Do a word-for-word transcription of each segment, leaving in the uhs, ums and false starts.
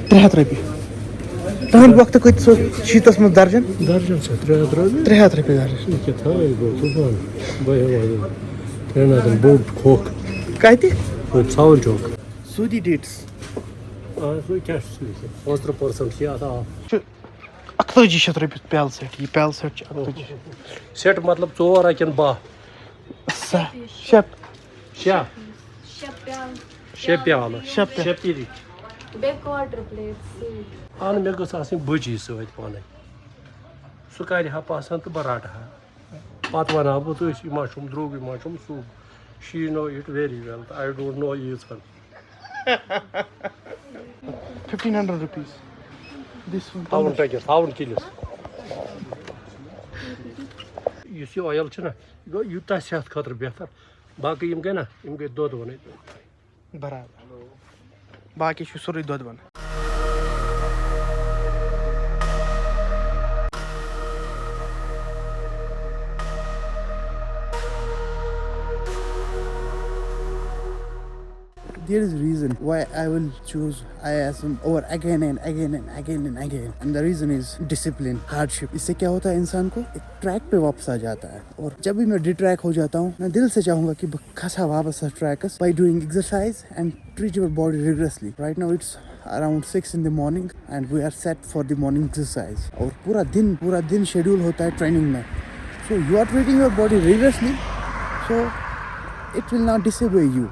ترٛےٚ ہَتھ رۄپیہِ۔ تُہٕنٛدِ وقتہٕ کۭتِس اوس شیٖتَس منٛز درجن؟ درجن چھا ترٛےٚ ہَتھ رۄپیہِ؟ ترٛےٚ ہَتھ رۄپیہِ درجن۔ یہِ کیٛاہ تھاوَے گوٚو طوٗفان؟ بہٕ ہٮ۪مہٕ ہا یِم ترٛٮ۪ن ہَتَن بوٚڑ کھوکھ۔ کَتہِ؟ ہُہ ژھاوُل چوک۔ سعودی ڈیٹس۔ آ، سُہ کیٛاہ چھُ سُہ لیکھِتھ؟ پانٛژترٕٛہ پٔرسَنٛٹ چھِ اَتھ آف۔ چھُ اَکتٲجی شیٚتھ رۄپیہِ پیالہٕ سیٹ۔ یہِ پیالہٕ سیٹ چھُ اَکتٲجی۔ سیٹ مطلب ژور ہا کِنہٕ باہ؟ سَتھ، شےٚ۔ شےٚ۔ شےٚ پیالہٕ۔ شےٚ پیالہٕ۔ شےٚ پیالہٕ۔ شےٚ پیٖری۔ بیٚیہِ کواٹر پلیٹ سۭتۍ۔ اَہَن، مےٚ گٔژھ آسٕنۍ بٔجی سۭتۍ پانَے۔ سُہ کَرِ ہا پَسنٛد تہٕ بہٕ رَٹہٕ ہا۔ پَتہٕ وَنہٕ ہا بہٕ تُہۍ، یہِ ما چھُم درٛوٚگ، یہِ ما چھُم سُہ۔ She know it very well. I don't know ییٖژ ہَن۔ Fifteen hundred rupees. This one. تھاوُن پیکیٹ، تھاوُن کِلِس۔ یُس یہِ oil چھُنہ، یہِ گوٚو یوٗتاہ صحت خٲطرٕ بہتر۔ باقٕے یِم گٔے نہ، یِم گٔے دۄد وَنٕے۔ برابر۔ باقٕے چھُ سورُے دۄد بَنان۔ There is reason why I will choose I S M over again and again and again and again. And the reason is discipline, hardship. इससे क्या होता है इंसान को एक ट्रैक पे वापस आ जाता है। और जब भी मैं डिट्रैक हो जाता हूँ, मैं दिल से चाहूँगा कि बस खसा वापस tracks by doing exercise and treat your body rigorously. Right now it's around six in the morning and we are set for the morning exercise. और पूरा दिन पूरा दिन शेड्यूल होता है ट्रेनिंग में। So you are treating your body rigorously, so it will not disobey you.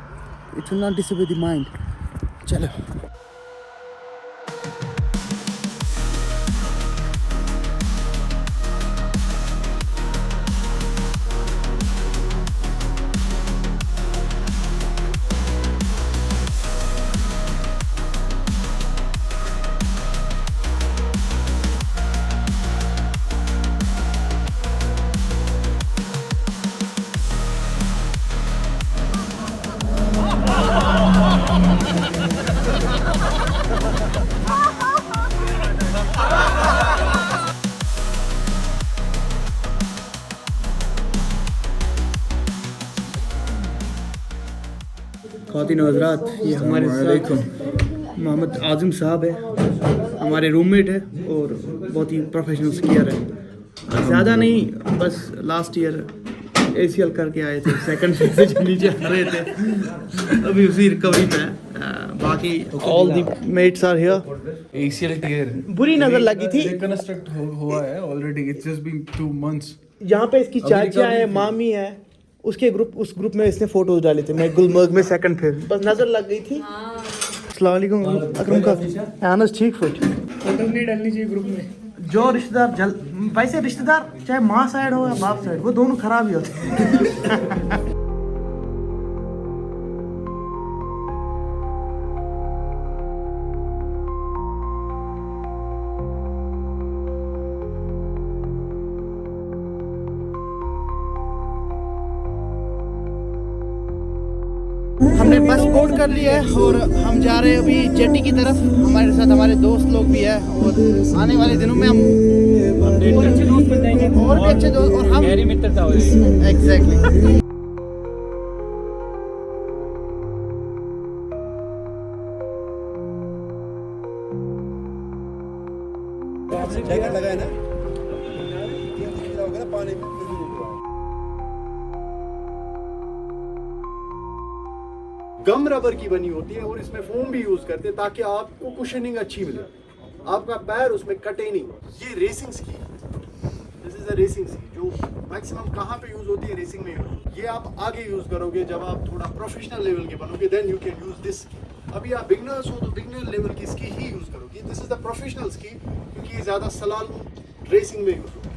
It will not disobey the mind. चलो। خواتین و حضرات، یہ ہمارے ساتھ محمد اعظم صاحب ہے، ہمارے روم میٹ ہے اور بہت ہی پروفیشنل سکیئر ہے۔ زیادہ نہیں، بس last year A C L کر کے آئے تھے، سیکنڈ سے نیچے آ رہے تھے، ابھی اسی ریکوری پہ ہے۔ آ، باقی all the mates are here. A C L tear. بری نظر لگی تھی۔ کنسٹرکٹ ہوا ہے already, it's just been two months. یہاں پہ اس کی چاچا ہے، مامی ہے، اس کے گروپ، اس گروپ میں اس نے فوٹوز ڈالے تھے۔ میں گلمرگ میں سیکنڈ پھر بس نظر لگ گئی تھی۔ السلام علیکم اکرم کا۔ اہن حظ، ٹھیک پٲٹھۍ۔ فوٹوز نہیں ڈالنی چاہیے گروپ میں۔ جو رشتہ دار جل، ویسے رشتہ دار چاہے ماں سائڈ ہو یا باپ سائڈ، وہ دونوں خراب ہی ہوتے ہیں۔ ہم نے بس بورڈ کر لیا ہے اور ہم جا رہے ہیں ابھی جیٹی کی طرف۔ ہمارے ساتھ ہمارے دوست لوگ بھی ہیں اور آنے والے دنوں میں ہم اور بھی اچھے دوست بن جائیں گے۔ اور بھی اچھے دوست اور ہم ایگزیکٹلی۔ جیکٹ لگائے نا، گم ربر کی بنی ہوتی ہے اور اس میں فوم بھی یوز کرتے ہیں تاکہ آپ کو کشننگ اچھی ملے، آپ کا پیر اس میں کٹے نہیں۔ یہ ریسنگ سکی، دس از اے ریسنگ سکی، جو میکسیمم کہاں پہ یوز ہوتی ہے؟ ریسنگ میں یوز ہوتی ہے۔ یہ آپ آگے یوز کرو گے جب آپ تھوڑا پروفیشنل لیول کے بنو گے، then you can use this ski. ابھی آپ بگنرس ہو تو بگنر لیول کی سکی ہی یوز کرو گے۔ دس از دا پروفیشنل سکی، کیونکہ یہ زیادہ سلالوم ریسنگ میں یوز ہوتا ہے۔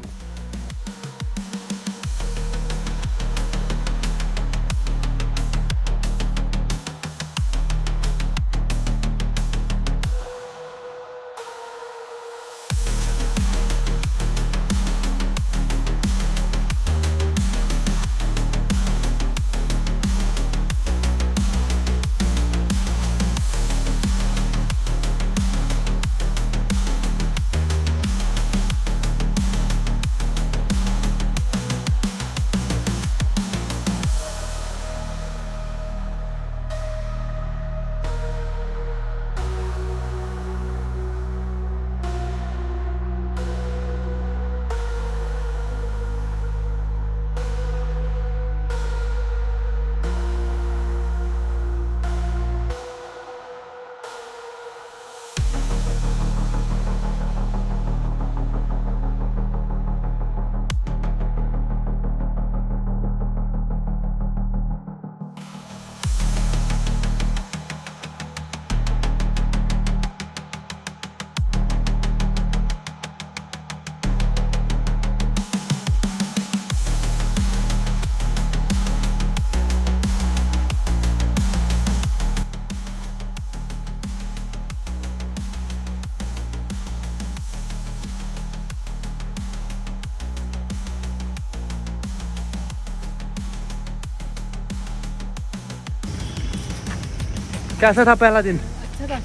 कैसा था पहला दिन? अच्छा था।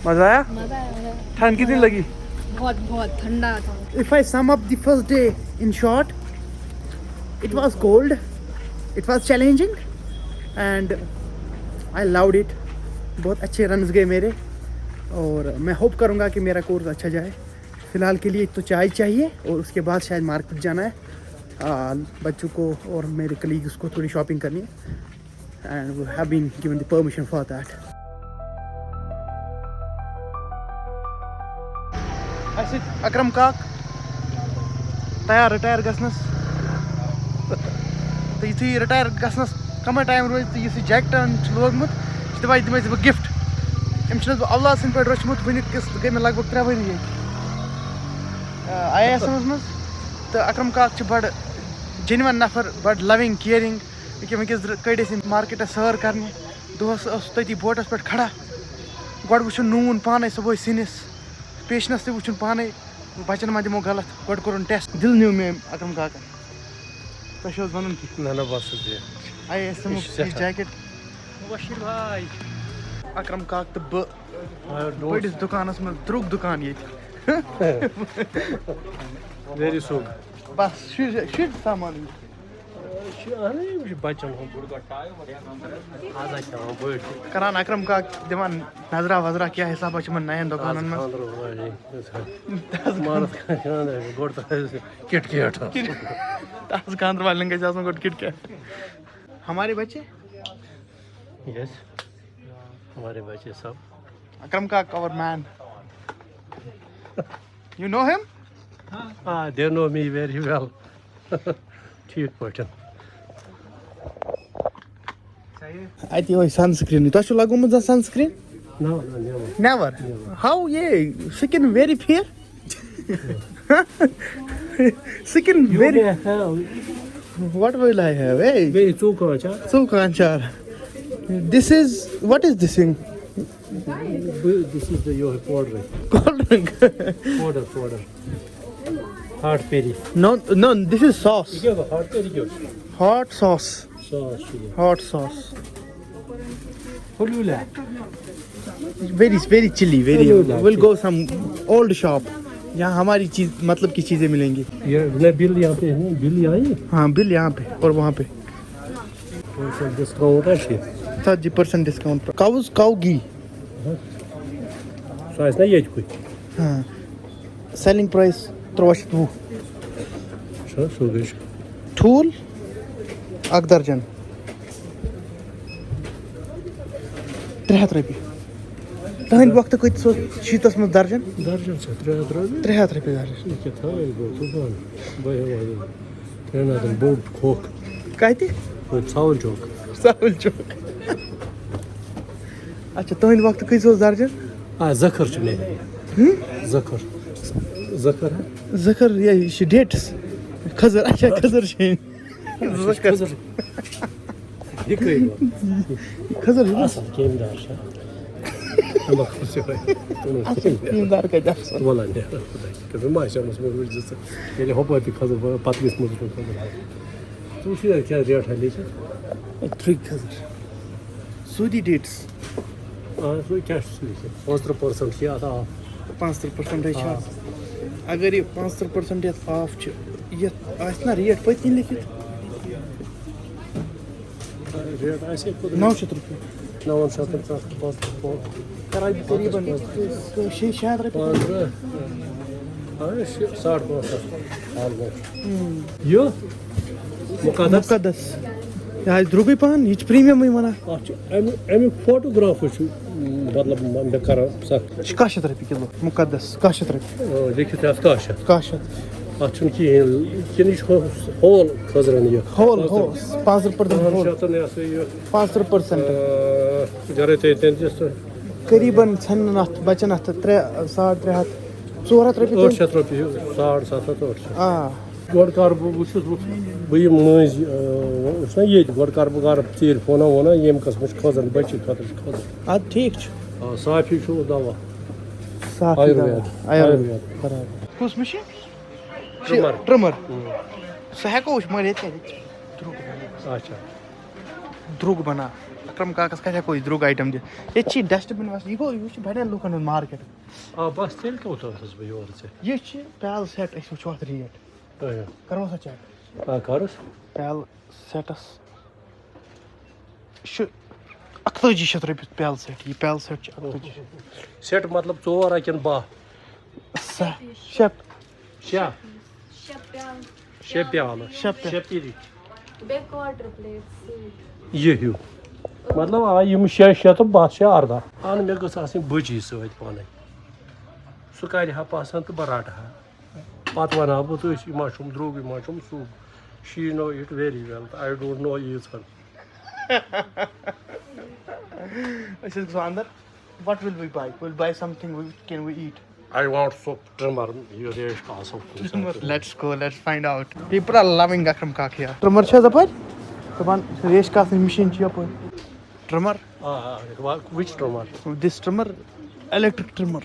मजा आया? मजा आया, मजा आया। ठंड कितनी लगी? बहुत बहुत ठंडा था। If I sum up the first day in short, it was cold, it was challenging, and I loved it. बहुत अच्छे रन्स गए मेरे, और मैं होप करूँगा कि मेरा कोर्स अच्छा जाए। फिलहाल के लिए तो चाय चाहिए, और उसके बाद शायद मार्केट जाना है, आ, बच्चों को और मेरे कलीग्स को थोड़ी शॉपिंग करनी है, and we have been given the permission for that. اسہِ سۭتۍ اکرم کاک، تیار رِٹایَر گژھنَس۔ تہٕ یُتھُے یہِ رِٹایَر گژھنَس کَمٕے ٹایم روزِ، تہٕ یُس یہِ جیکٹ چھُ لوگمُت، یہِ چھُ دَپان، یہِ دِمَے ژےٚ بہٕ گفٹ۔ أمِس چھُنَس بہٕ اولاد سٕنٛدۍ پٲٹھۍ رٔچھمُت، وٕنیُک کِس گٔے مےٚ لگ بگ ترٛےٚ ؤری ییٚتہِ آئی اے ایسَس منٛز۔ تہٕ اکرم کاک چھِ بَڑٕ جینوَن نفر، بَڑٕ لَوِنٛگ کِیَرِنٛگ۔ ییٚکیٛاہ وٕنکیٚس کٔڑۍ أسۍ یِم مارکیٹَس سٲر کَرنہِ۔ دۄہَس اوس تٔتی بوٹَس پٮ۪ٹھ کھڑا۔ گۄڈٕ وٕچھُن نوٗن پانَے صُبحٲے سِنِس، پیشنَس تہِ وٕچھُن پانَے، بَچَن ما دِمو غلط۔ گۄڈٕ کوٚرُن ٹیسٹ۔ دِل نیوٗ مےٚ أمۍ اکرم کاکَن۔ تۄہہِ چھُو حظ وَنُن کینٛہہ؟ نہ نہ بس حظ یہِ آئی اے ایسَس یہِ منٛز چھُ یہِ سٮ۪ٹھاہ۔ جیکٹ۔ مُبشِر بھاے۔ اکرم کاک تہٕ بہٕ آ، ڈوٹھ۔ بٔڑِس دُکانَس منٛز، درٛوٚگ دُکان ییٚتہِ۔ ویری سوگ۔ بَس شُرۍ شُرۍ سامان۔ یہِ چھُ اہن یہِ چھُ بچن ہُنٛد۔ آز ہا چھِ ہٮ۪وان بٔڑۍ تہِ۔ کران اکرم کاک دِوان نظرا وظرا کیٛاہ حسابہ چھِ یِمن نَین دُکانن منٛز۔ خانٛدرٕ وٲلۍ۔ مارس خانٛدر گۄڈٕ تھٲیِو سُہ کِٹ کیٹ۔ تازٕ خانٛدر والٮ۪ن گژھِ آسُن گۄڈٕ کِٹ کیٹ۔ ہمارے بچے؟ یس۔ ہمارے بچے سب۔ اکرم کاک، our man. You know him? آ they know me very well۔ ٹھیٖک پٲٹھۍ۔ اَتہِ یِہوٚے سن سکریٖنٕے۔ تۄہہِ چھُو لگومُت زانٛہہ سن سکریٖن؟ نہ نہ نہ Never. How ye skin very fair? Skin very. What will I have? Hey, بیٚیہِ ژوٚک کانٛہہ چھا؟ so Kanchar. This is, what is this thing? بہٕ this is the یِہوٚے powder۔ Cold drink. Powder powder۔ Hot peri۔ No, no, this is sauce. یہِ کیٛاہ گوٚو؟ Hot peri کیٛاہ چھُ؟ Hot sauce. Sauce چھُ یہِ۔ Hot sauce. Hulula۔ Very, very chilly, very. Hello, We'll go some old shop. यहाँ हमारी चीज, मतलब की चीजें मिलेंगी। یہ نہ بل یہاں پہ ہے، بل یہاں ہی۔ हाँ, बिल यहाँ पे और वहाँ पे। ڈسکاؤنٹ آسہِ۔ ژتجی percent discount. Cow's cow ghee. سُہ آسہِ نہ ییٚتہِ کُے۔ हाँ। Selling price تُرٛواہ شیٚتھ وُہ۔ چھُ سیوٚدُے چھُ۔ ٹھوٗل اکھ درجن۔ ترٛےٚ ہَتھ رۄپیہِ۔ تُہٕنٛدِ وقتہٕ کۭتِس اوس شیٖتس منٛز درجن؟ درجن چھا ترٛےٚ ہَتھ رۄپیہِ؟ ترٛےٚ ہَتھ رۄپیہِ درجن۔ یہِ کیٛاہ تھاوَے بہٕ ژٕ وَن؟ بہٕ ہٮ۪مہٕ وۄنۍ ترٛٮ۪ن ہَتَن بوٚڑ کھوکھ۔ کتہِ؟ ہُتہِ ژھاوُل چوک۔ ژھاوُل چوک۔ اچھا، تُہٕنٛدِ وقتہٕ کۭتِس اوس درجن؟ آ زٔخٕر چھُ مےٚ۔ ہُم؟ زٔخٕر۔ زٔخٕر ہا؟ زٔخٕر، یہِ چھِ ڈیٹٕس۔ کھٔزٕر، اچھا، کھٔزٕر چھِ۔ زٔخٕر۔ کھٔزٕر۔ یہِ کٔہۍ گوٚو؟ کھٔزٕر چھِ۔ اَصٕل کیمہِ دار چھا؟ اَما کھوٚت یِہوٚے۔ اَصٕل کیمہِ دار کَتہِ آسان؟ وَلہٕ نیرٕ خۄداے۔ کیٛازِ ما آسہِ أمِس منٛز وٕچھ زِ ژٕ ییٚلہِ ہُپٲرۍ تہِ کھٔزٕر، پَتہٕ کِس منٛز چھُ کھٔزٕر؟ ژٕ وٕچھ یہِ کیٛاہ ریٹھا لیکھِتھ؟ تھرٛوٚکۍ کھٔزٕر۔ سعودی ڈیٹٕس۔ آ، سُہ کیٛاہ چھُ سُہ لیکھِتھ؟ پانٛژترٕٛہ percent چھِ اَتھ آف۔ پانٛژترٕٛہ percent چھِ اَتھ۔ اگر یہِ پانٛژترٕٛہ percent یَتھ آف چھِ، یَتھ آسہِ نہ ریٹ پٔتۍ کِنۍ لیکھِتھ؟ ریٹ آسہِ ہے کوٗتاہ؟ نَو شیٚتھ رۄپیہِ۔ نَوَن شیٚتَن تہٕ پانٛژترٕٛہ۔ کران چھِ قریٖباً شےٚ، شےٚ ہَتھ رۄپیہِ۔ پانٛژترٕٛہ۔ آ، یہِ چھِ ساڑ پانٛژھ ہَتھ almost۔ یہِ مُقدس۔ مُقدس۔ یہِ آسہِ درٛوٚگُے پَہَن، یہِ چھُ پرٛیٖمیَمٕے وَنان۔ اَتھ چھُ اَمیُک، اَمیُک photograph چھُ، مطلب، مےٚ کران سَکھ۔ یہِ چھُ کاہ شیٚتھ رۄپیہِ کِلوٗ، مُقدس، کاہ شیٚتھ رۄپیہِ۔ آ، لیکھِتھ چھُ اَتھ کاہ شیٚتھ۔ کاہ شیٚتھ۔ اَتھ چھُنہٕ کِہیٖنۍ، کِنہٕ یہِ چھُ whole کھٔزرَن یہِ؟ ہول، ہول، پانٛژترٕٛہ percent پانٛژھ ہول۔ شیٚتھ تہٕ یہِ ہسا یہِ، پانٛژترٕٛہ percent۔ آ، جرٲے تَتہِ تَتہِ دِس تہٕ قریٖباً ژھٮ۪نَن اَتھ بَچَن اَتھ ترٛےٚ، ساڑ ترٛےٚ ہَتھ، ژور ہَتھ رۄپیہِ ٲٹھ تہٕ۔ شیٚتھ رۄپیہِ، ساڑ سَتھ ہَتھ، ٲٹھ شیٚتھ۔ آ۔ گۄڈٕ کَر بہٕ وٕچھُس، بہٕ، بہٕ یِمہٕ مٔنٛزۍ، آ، وٕچھ نہ ییٚتہِ، گۄڈٕ کَرٕ بہٕ گَرٕ ژیٖرۍ فونہ وونہ، ییٚمہِ قٕسمٕچ کھٔزٕر بَچی خٲطرٕ چھِ کھٔزٕر۔ اَدٕ ٹھیٖک چھُ۔ آ، صافی چھُ دَوا۔ صافی آیُروید۔ دَوا۔ آیُروید۔ برابر۔ کُس مِشیٖن؟ Trimmer۔ Trimmer۔ اۭں۔ سُہ ہٮ۪کو أسۍ مگر ییٚتہِ کَتہِ؟ درٛوٚگ بَنان۔ اچھا۔ درٛوٚگ بَنان۔ اکرم کاکس کتہِ ہٮ۪کو أسۍ درٛوگ آیٹم دِتھ؟ ییٚتہِ چھِ ڈسٹ بن وس، یہِ گوٚو، یہِ چھُ بڑٮ۪ن لوٗکن ہُنٛد مارکیٹ۔ آ بس تیٚلہِ کوٚت آسس بہٕ یورٕ ژےٚ؟ یہِ چھِ پیلہٕ سیٹ، أسۍ وٕچھو اتھ ریٹ۔ اچھا۔ کرو سا چیک؟ آ کرُس۔ پیلہٕ سیٹس چھُ اکتٲجی شیٚتھ رۄپیہِ پیلہٕ سیٹ۔ یہِ پیلہٕ سیٹ چھُ اکتٲجی۔ سیٹ مطلب ژور ہا کِنہٕ باہ؟ سہ شےٚ۔ شےٚ۔ شےٚ پیٛالہٕ۔ شےٚ پیالہٕ۔ شےٚ پیالہٕ۔ شےٚ پیٖرِٹھ۔ بیٚیہِ کواٹر پلیٹ سۭتۍ۔ یہِ ہیوٗ۔ مطلب آ یِم شےٚ شےٚ تہٕ بَس شےٚ اَرداہ۔ اَہَن مےٚ گٔژھ آسٕنۍ بٔچی سۭتۍ پَنٕنۍ۔ سُہ کَرِ ہا پَسنٛد تہٕ بہٕ رَٹہٕ ہا۔ پَتہٕ وَنہٕ ہا بہٕ تٔمِس یہِ ما چھُم درٛوگ، یہِ ما چھُم سوٚگ۔ She know it very well. I don't know ییٖژ ہَن۔ أسۍ حظ گژھو اندر۔ What will we buy? We'll buy something we can we eat. I want soap trimmer. یہِ ریش کاسو کُنہِ ساتہٕ۔ Let's go, let's find out. People are loving اکرم کاک here. Trimmer چھا دپان؟ دپان ریش کاسنٕچ مِشیٖن چھِ یپٲرۍ۔ Trimmer. آ آ، which trimmer? This trimmer, electric trimmer.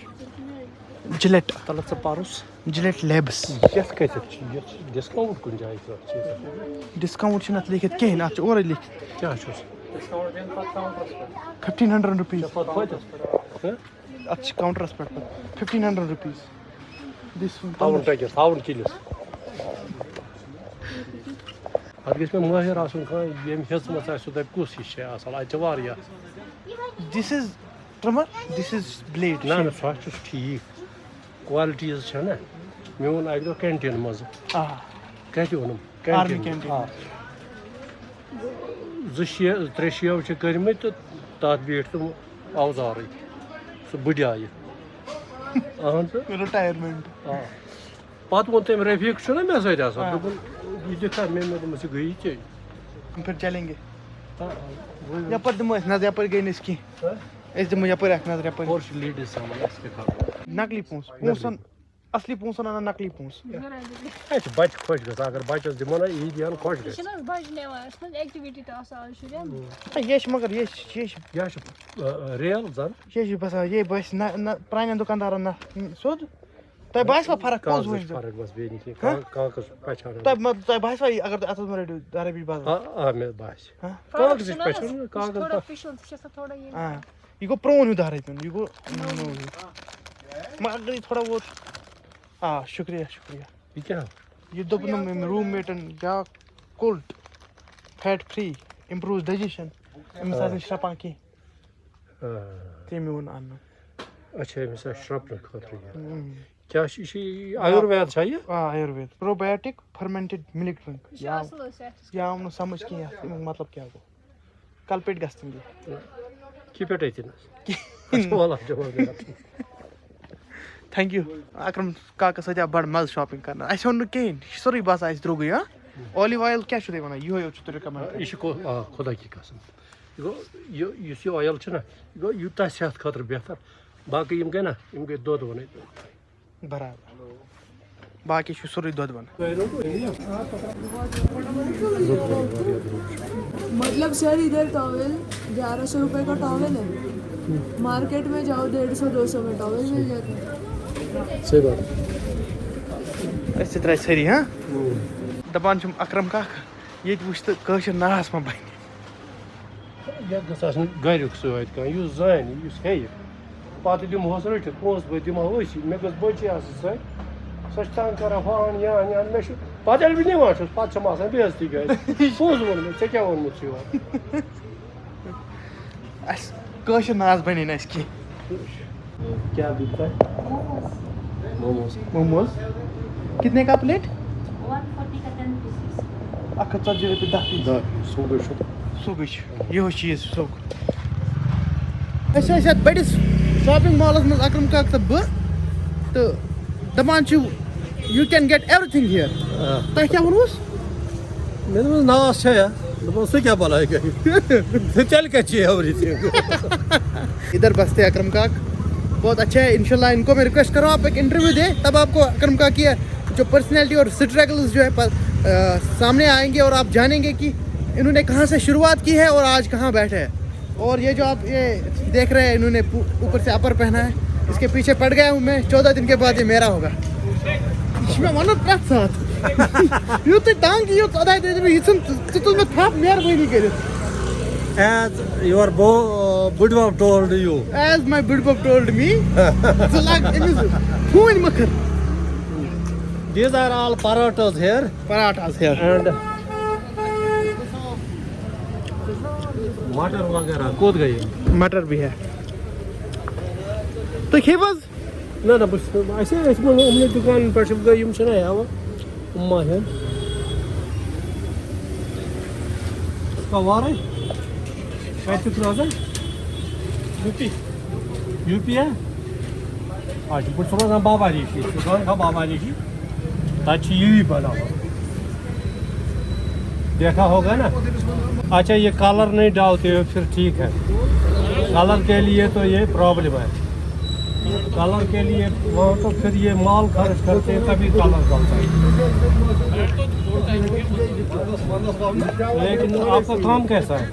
Gillette. تَلہٕ ژٕ پَرُس۔ Gillette Labs. یَتھ کَتٮ۪تھ چھِ یَتھ ڈِسکاوُنٛٹ کُنہِ جایہِ چھُ اَتھ چیٖزَس؟ Discount چھُنہٕ اَتھ لیکھِتھ کِہیٖنۍ، اَتھ چھُ اورَے لیکھِتھ۔ کیٛاہ چھُس؟ Fifteen hundred rupees. ژےٚ پَتہٕ کۭتِس؟ ہہ؟ اَتھ چھِ کاوُنٹرَس پٮ۪ٹھ پَتہٕ fifteen hundred rupees. This one. تھاوُن ٹٔکِس، تھاوُن کِلِس۔ اَتھ گژھِ مےٚ مٲہِر آسُن کانٛہہ، ییٚمۍ ہیٚژمٕژ آسہِ، سُہ دَپہِ کُس ہِش چھےٚ اَصٕل، اَتہِ چھِ واریاہ۔ This is trimmer, this is blade. نہ نہ، سُہ حظ چھُس ٹھیٖک۔ کوالٹیٖز چھےٚ نہ، مےٚ اوٚن اَکہِ دۄہ کینٹیٖن منٛزٕ۔ آ۔ کَتہِ اوٚنُم؟ آرمی کینٹیٖن۔ کینٹیٖن۔ آ۔ زٕ شیو، ترٛےٚ شیو چھِ کٔرمٕتۍ تہٕ تَتھ بیٖٹھۍ تِم اوزارٕے۔ سُہ بٕڈیایہِ۔ اَہَن سا۔ Retirement. آ۔ پَتہٕ ووٚن تٔمۍ رفیٖق چھُنہ مےٚ سۭتۍ آسان، آ۔ دوٚپُن، یہِ دِکھ ہا مےٚ، مےٚ دوٚپمَس، یہِ گٔیی ژےٚ۔ پھر چلیں گے۔ آ، آ، وۄنۍ یپٲرۍ دِمو أسۍ نظر، یپٲرۍ گٔے نہٕ أسۍ کینٛہہ۔ ہہ؟ أسۍ دِمو یپٲرۍ اکھ نظر یپٲرۍ۔ ہورٕ چھِ لیڈیٖز سامان اَسہِ کیٛاہ کَرُن؟ نقلی پونٛسہٕ، پونٛسن، اصلی پونٛسہٕ اَنان نقلی پونٛسہٕ۔ اَسہِ چھِ بَچہٕ خۄش گژھان، اگر بَچَس دِمو نہ عیٖدیان خۄش یہِ گژھِ۔ چھِنہٕ حظ بَجہِ نِوان، اَتھ منٛز activity تہٕ آسان آز شُرٮ۪ن۔ ہے، یہِ چھِ مگر، یہِ چھِ، یہِ چھِ، یہِ حظ چھِ، آ، آ، ریل زَن۔ یہِ چھِ باسان، یہِ باسہِ نہ، نہ، پرٛانٮ۪ن دُکاندارَن نہ، سیوٚد۔ تۄہہِ باسہِ وۄنۍ فرق، پوٚز کاغذٕچ ؤنۍ زیو۔ فرق بَس، بیٚیہِ نہٕ کینٛہہ۔ ہہ؟ کا-، کاغذ پہچان۔ تۄہہِ مطلب، تۄہہِ باسہِ وۄنۍ، اگر اَتھ منٛز رٔٹِو دَہ رۄپیہِ بَدل۔ آ، آ، مےٚ باسہِ۔ ہہ؟ فرق کاغذٕچ چھُنہٕ پہچان، حظ، یہِ چھُ کاغذ تھوڑا پہ- official، سُہ چھُ آسان تھوڑا یہِ۔ آ، یہِ گوٚو پرٛون ہیوٗ دَہ رۄپیَن، یہِ گوٚو نوٚو ہیوٗ۔ مگر اگر یہِ تھوڑا ووت، آ، شُکریہ، شُکریہ۔ یہِ کیٛاہ؟ یہِ دوٚپُن أمۍ روٗم میٹَن یا کولڈ، فیٹ فِرٛی، اِمپرٛوٗز ڈایجیشَن، أمِس آسہِ نہٕ شرٛپان کینٛہہ، آ۔ تٔمۍ ووٚن اَننہٕ۔ اچھا، أمِس آسہِ شرٛپنہٕ خٲطرٕ یہِ۔ اۭں۔ کیٛاہ چھِ یہِ؟ چھِ یہِ آیُروید چھا یہِ؟ آ، آیُروید، پروبیوٹک فرمنٹڈ مِلک ڈرنک۔ یہِ چھُ اصل حظ صحتس یا آو نہٕ سمجھ کینٛہہ اَتھ اَمیُک مطلب کیٛاہ گوٚو۔ کلپیٹ گژھِ تِم بیٚیہِ۔ کہِ پٮ۪ٹھ أتھۍ نَس؟ اچھا، وَلہٕ، اچھا، وَلہٕ۔ Thank U. اکرم کاکس سۭتۍ آو بڑٕ مزٕ شاپنگ کرنس۔ اَسہِ اوٚن نہٕ کِہینۍ، یہِ چھُ سورُے باسان اَسہِ درٛوگُے، ہاں؟ اولِو آیل کیٛاہ چھُو تُہۍ وَنان؟ یِہوٚے یوت چھُو تُہۍ رِکمنڈ کران؟ یہِ چھُ کو-، آ، خۄدا کی قسم۔ یہِ گوٚو، یہِ، یُس یہِ آیل چھُنہ، یہِ گوٚو یوٗتاہ صحت خٲطرٕ بہتر۔ باقٕے یِم گٔے نہ، یِم گٔے دۄد وَنٕنۍ۔ برابر۔ باقٕے چھُ سورُے دۄد بَنان۔ मतलब सर, इधर टॉवेल ग्यारह सौ रुपए का टॉवेल है, मार्केट में जाओ डेढ़ सौ दो सौ में टॉवेल मिल जाता है। صحیح بات۔ أسۍ تہِ درٛاے سٲری، ہاں؟ دَپان چھِم اکرم کاک، ییٚتہِ وٕچھ تہٕ کٲشِر ناس ما بَنہِ۔ یَتھ گٔژھ آسٕنۍ گَریُک سۭتۍ کانٛہہ، یُس زانہِ، یُس ہیٚیہِ۔ پَتہٕ دِمہوس رٔٹِتھ، پونٛسہٕ بہٕ دِمہٕ ہا أسی۔ مےٚ گٔژھ بٔچی آسٕنۍ سۭتۍ۔ سۄ چھِ تنٛگ کَران ہُہ اَن، یہِ اَن، یہِ اَن۔ مےٚ چھُ، پَتہٕ ییٚلہِ بہٕ نِوان چھُس، پَتہٕ چھَم آسان بے عزتی گَرِ۔ پوٚز ووٚن مےٚ، ژےٚ کیٛاہ ووٚنمُت چھُ یورٕ؟ اَسہِ کٲشِر ناس بَنے نہٕ اَسہِ کینٛہہ۔ کیٛاہ دیُت تۄہہِ؟ موموز۔ موموز۔ کتنے کا پلیٹ؟ ون فورٹی کا ٹین پیسز۔ اَکھ ہَتھ ژَتجی رۄپیہِ دَہ پیٖس۔ دَہ پیٖس، سُہ گوٚو شُکر۔ سُہ گٔے چھُ یِہوٚے چیٖز چھُ سُہ۔ أسۍ ٲسۍ یَتھ بٔڑِس شاپِنٛگ مالَس منٛز، اکرم کاک تہٕ بہٕ، تہٕ دَپان چھِ، you can get everything here۔ آ۔ تۄہہِ کیٛاہ ووٚنوُس؟ مےٚ دوٚپمَس، ناس چھےٚ یا؟ دوٚپمَس، سُہ کیٛاہ بَلاے گٔے؟ تیٚلہِ کَتہِ چھِ everything؟ इधर बसते हैं अकरम काक, बहुत अच्छा है। इंशाल्लाह इनको मैं रिक्वेस्ट कर रहा हूँ, आप एक इंटरव्यू दें, तब आपको अकरम काक की जो पर्सनैलिटी और स्ट्रगल्स जो है पर, अ, सामने आएंगे और आप जानेंगे कि इन्होंने कहाँ से शुरुआत की है और आज कहाँ बैठे हैं। और ये जो आप ये देख रहे हैं, इन्होंने पू- ऊपर से अपर पहना है, इसके पीछे पड़ गया हूँ मैं। चौदह दिन के बाद ये मेरा होगा। یہ چھُ مےٚ وَنان پرٛٮ۪تھ ساتہٕ۔ یُتُے تنٛگ یہِ، یوٚت اَداے تُہۍ دٔپِو، یہِ ژھٕن ژٕ، ژٕ تُل مےٚ تھپھ، مہربٲنی کٔرِتھ۔ As your bo- uh, Budbab told you. As my Budbab told me. ژٕ لگ أمِس ہوٗنۍ مٔکھٕر. These are all parathas here. Parathas here. And مٹر وغیرہ کوٚت گٔے؟ مٹر بھی ہے. تُہۍ کھیٚیِو حظ؟ نہ نہ، بہٕ چھُس نہٕ، اَسہِ ٲسۍ وۄنۍ یِمنٕے دُکانَن پٮ۪ٹھ چھِ گٔے، یِم چھِنہ ہٮ۪وان، یِم ما ہٮ۪ن؟ کَوارَے؟ کَتہِ چھُکھ روزان؟ U P? یوٗ پی ہا؟ اچھا، بہٕ چھُس روزان بابا ریٖشی، دُکان چھا بابا ریٖشی؟ تَتہِ چھِ یی بَناوان۔ دیکھا ہوگا نا؟ اچھا، یہ کلر نہیں ڈالتے ہو، پھر ٹھیک ہے۔ کلر کے لیے تو یہ پرابلم ہے۔ کلر کے لیے وہ تو پھر یہ مال خرچ کرتے ہیں، تبھی کلر ڈالتا ہے۔ لیکن آپ کا کام کیسا ہے؟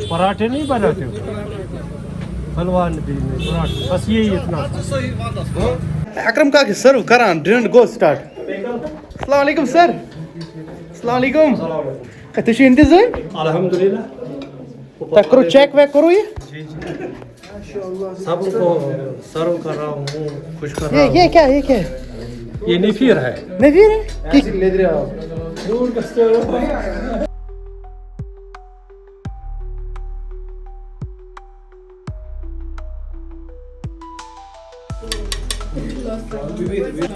پراٹھے نہیں بناتے ہو؟ حلوا بھی نہیں، پراٹھے، بس یہی اتنا۔ اکرم کاک چھِ سرو کران، ڈرنک گو سٹارٹ۔ السلام علیکم سر۔ السلام علیکم۔ ہے، تُہۍ چھِو اِنتظٲم؟ الحمدللہ۔ تۄہہِ کوٚروٕ چیک ویک کوٚروٕ یہِ؟ سب کو سرو کر رہا ہوں، خوش کر رہا یہ یہ ہوں۔ کیا یہ کیا ہے؟ یہ نفیر ہے۔ نفیر ہے؟ کس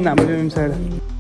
نہ، بہٕ بیٚہمہٕ ییٚمہِ سایڈٕ۔